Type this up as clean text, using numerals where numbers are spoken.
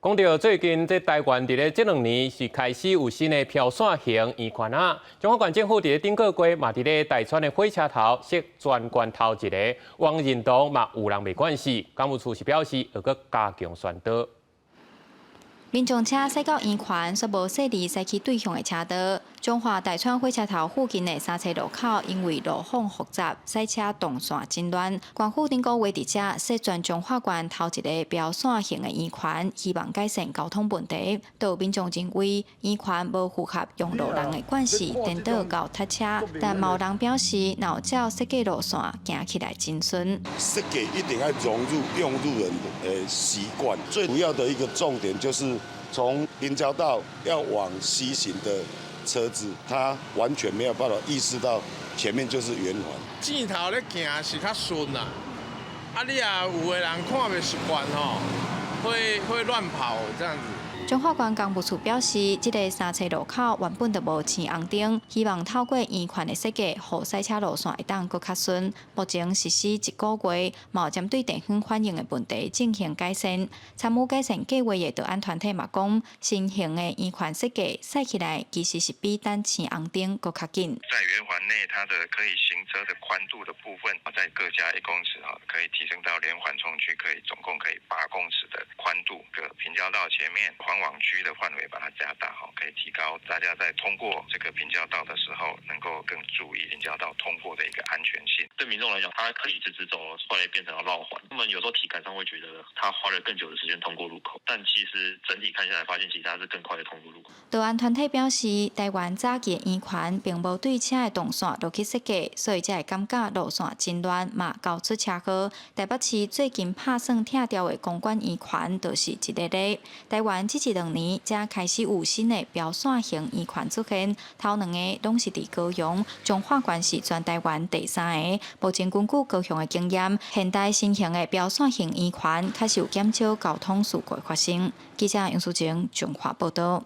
講到最近，這台灣佇咧這兩年是開始有新的標線型圓環啊。彰化縣政府佇咧頂個月嘛，佇咧大川的火車頭設全縣頭一个，王仁堂嘛有人袂慣勢，工務處是表示會閣加強宣導。民眾車駛到圓環，煞無設置駛去對向的車道。彰化大川火車頭附近的三叉路口，因為路況複雜，駛車動線真亂。縣府頂個月佇遮設全彰化縣頭一個標線型的圓環，希望改善交通問題。都有民眾認為圓環無符合用路人的慣勢，顛倒𠢕塞車。但嘛有人表示，若有照設計路線，行起來真順。設計一定要融入用路人的習慣，最主要的一個重點就是從平交道要往西行的車子，他完全沒有辦法意識到前面就是圓環。箭頭咧行是較順啦，啊你若有的人看袂習慣吼，會亂跑這樣子。彰化縣工務處表示，這个三叉路口原本就無青紅燈，希望透過圓環的設計，予駛車路線會當閣較順。目前實施一個月，嘛有針對地方反映的問題進行改善。參與改善計劃的導安團體嘛講，新型的圓環設計駛起來其實是比等青紅燈閣較緊。在圓環內，它的可以行車的寬度的部分，再各加1公尺，哈，可以提升到連緩衝區可以總共可以8公尺的寬度。個平交道前面環網區的範圍把它加大，哈，可以提高大家在通過這個平交道的時候，能夠更注意平交道通過的一個安全性。對民眾來講，他可以一直直走，後來變成要繞環。他們有時候體感上會覺得他花了更久的時間通過路口，但其實整體看下來，發現其實他是更快的通過路口。導安團體表示，台灣早期的圓環並無對車的動線落去設計，所以才會感覺路線真亂，嘛𠢕出車禍。台北市最近拍算拆掉的公館圓環就是一個例。台灣這一兩年才開始有新的標線型圓環出現，頭兩個攏是佇高雄，彰化縣是全台灣第三个。目前根據高雄的經驗，現代新型的標線型圓環確實有減少交通事故的發生。記者楊淑晶彰化報道。